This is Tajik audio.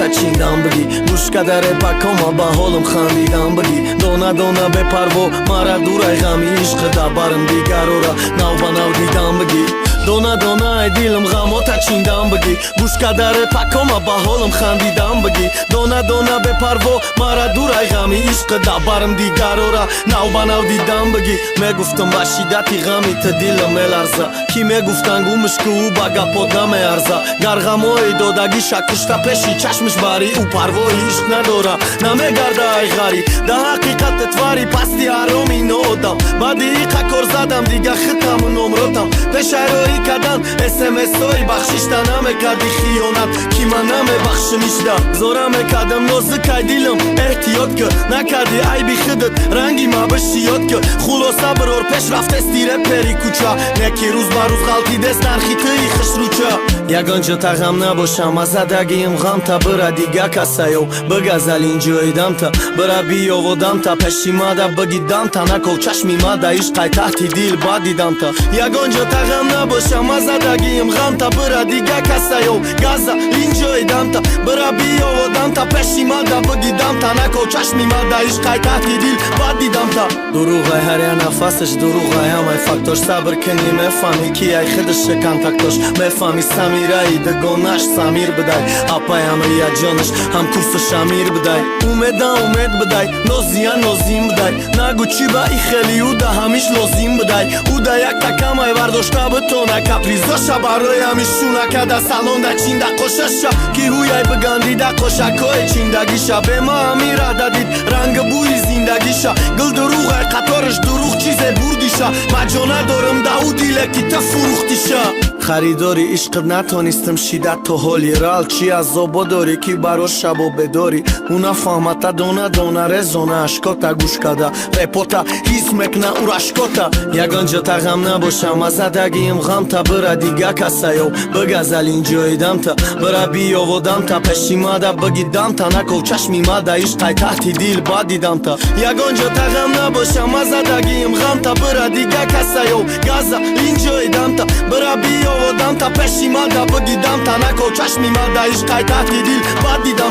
Ғамота чиндан бигӣ, гӯш када репакома, ба ҳолам хандидан бигӣ. Дона дона бепарво мара дурай ғами ишқ дабарам, дигарора нав ба нав дидан бигӣ. Дона дона ай дилам ғамота чиндан бигӣ, гӯш када репакома, ба ҳолам хандидан бигӣ. Дона дона бепарво мара дурай ғами ишқ дабарам, дигарора нав ба нав дидан бигӣ. Мегуфтам, ба шиддати ғами ту дилам меларза, ки мегуфтан, гумш ку, ӯ ба гапот намеарза. Гар ғамои додагиша кушта пеши чашмиш барӣ, ӯ парвои ишқ надора, намегарда ай ғарӣ. Да ҳақиқати твари пасти ҳароми ноодам, баъди иқа кор задам, дига хитаму номротам. Пешайроӣ кадан смсҳои бахшишта, намекарди хиёнат, ки ман намебахшим ишда. Зора мекардам, нозикай дилам, эҳтиёт ки накарди айби худат, ранги ма бишиёд ки. Хулоса, бирор, пеш рафтести репери кӯча, неки рӯз ба рӯз ғалтидест нархи тӯи хушрӯча. Ягон ҷо тағам набошам, аз задагиим ғамта бира дига касаё бигазал инҷоидамта, бира биёводамта, пеши мада бигидамта, наков чашми мада ишқай таҳти дил бадидамта. Ягон ҷо тағам набошам, аз задагиим ғамта бира дига касаё газа инҷоидамта, бира биёводамта, пеши мада бигидамта, наков чашми мада ишқай таҳти дил бадидамта. Дурӯғай ҳар як нафасаш, дурӯғай ҳамай фактош. Сабр кунӣ, мефаҳмӣ, ки ай худаш контактош. Мефаҳмӣ, Самираи дугонаш Самир бидай, апай Амрия ҷонаш ҳам курсаш Амир бидай. Умеда умед бидай, нозия нозим бидай. Нагу, чӣ ба и хели уда ҳамиш лозим бидай. Уда якта камай бардошта битона, капризоша барои ҳамиш шунакада салонда чинда қошаша, ки ҳуяй бигандида қошакҳои чиндагиша. Бема амира дадид ранги бӯи зиндагиша. Гул дурӯғай, қатораш дурӯғ, чизе бурдиша. Маҷона дорам да ӯ диле, ки ту фурӯхтиша. Харидори ишқат натонистам шидат то ҳоли рал. Чӣ азобо дорӣ, ки баро шабо бедорӣ? Ӯ нафаҳмата, дона дона резона ашкота, гӯш када репота, ҳис мекна ӯ рашкота. Ягон ҷо тағам набошам, аз задагиим ғамта бира дига касаё бигазал инҷоидамта, бира биёводамта, пеши мада бигидамта, наков чашми мада ишқай таҳти дил бадидамта. Ягон ҷо тағам набошам, аз задагиим ғамта бира дига касаё газа инҷоидамта, бира биёводамта, пеши мада бигидамта, наков чашми мада ишқай таҳти дил бадидам.